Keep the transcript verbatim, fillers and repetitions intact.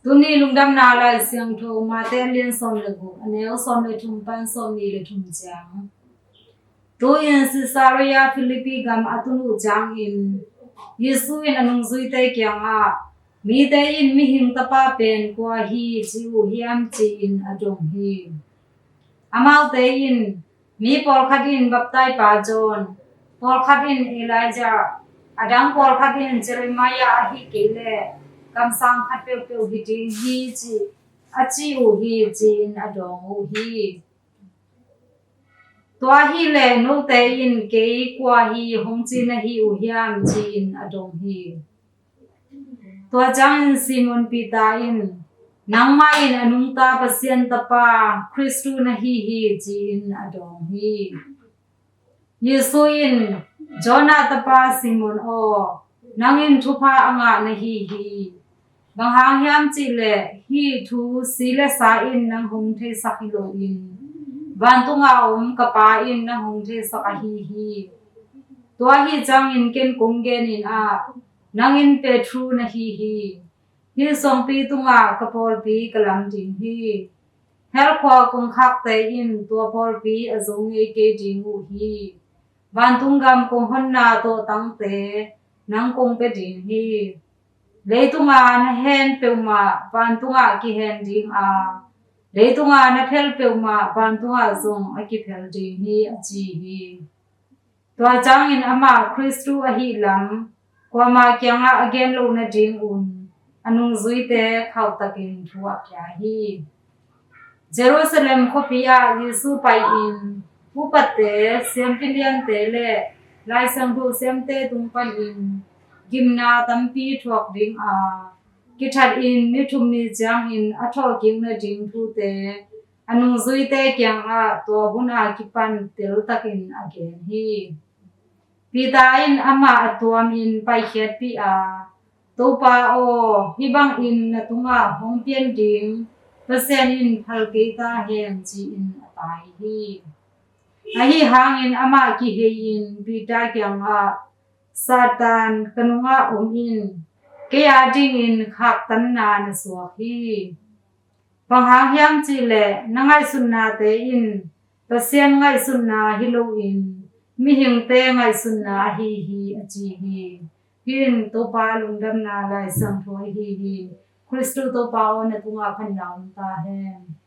Tuni lungdamna Lai Siangtho Mate a lian sawm le guk, a neu sawm le thum pan sawm nih le thum ciang. Tu-in Caesarea Philippi gam a tun uh ciangin Jesu in a nungzuite kiangah, "Mite in Mihing Tapa pen kua hi ci uh hiam?" ci-in a dong hi. Amaute in, "Mi pawlkhat in baptaipa John, pawlkhat in Elijah, a dang pawlkhat in Jeremiah ahih kei leh kamsang khat peuhpeuh hi ding hi," ci, a ci uh hi, ci-in a dawng uh hi. Tua hileh note in kei kua hi hong ci na hi uh hiam, ci-in a dong hi. Tua ciangin Simon Peter in, "Nangmah in a nungta Pasian Tapa Khristu na hi hi," ci-in a dawng hi. Jesu in, "Jonah tapa Simon aw, nang in thupha a ngah na hi hi. Bang hang hiam cih leh hih thu si le sa in nang hong theisak hi loin, vantunga om ka Pa in nang hong theisak ahi hi. Tua ahi ciangin ken kong genin ah, nang in Petru na hi hi. Hih suangpi tungah ka pawlpi ka lam ding hi. Hell khua kongkhakte in tua pawlpi a zo ngei kei ding uh hi. Vantung gam kong honna tawhtangte nang kong pia ding hi. Leitunga na hen peuhmah vantungah kihen ding a, leitunga na phel peuhmah vantungah zong a kiphel ding hi," a ci hi. Tua ciangin amah Khristu ahih lam kuama kiangah a gen loh nadingun a nungzuite khauhtakin thu a pia hi. Jerusalem khuapi ah Jesu pai-in upate, siampi liante le Lai Siangtho siamte tung panin gimna tampi thuak ding a, kithat in ni thum ni ciangin a thawhkik nading thute a nungzuite kiangah tua hun a kipan teltakin a gen hi. Peter in amah a tuamin paikhiatpih a, "Topa aw, hih bangin na tungah hong pian ding Pasian in phal kei ta hen," ci-in a tai hi. Ahi hangin amah kihei-in Peter kiangah, "Satan, ka nungah om in, kei adingin khaktanna na suak hi. Bang hang hiam cih leh na ngaihsutnate in Pasian ngaihsutna hi loin mihingte ngaihsutna ahi hi," a ci hi. Hih in Topa lungdamna Lai Siangtho ahi hi. Khristu Topa aw, na tungah phatna om ta hen.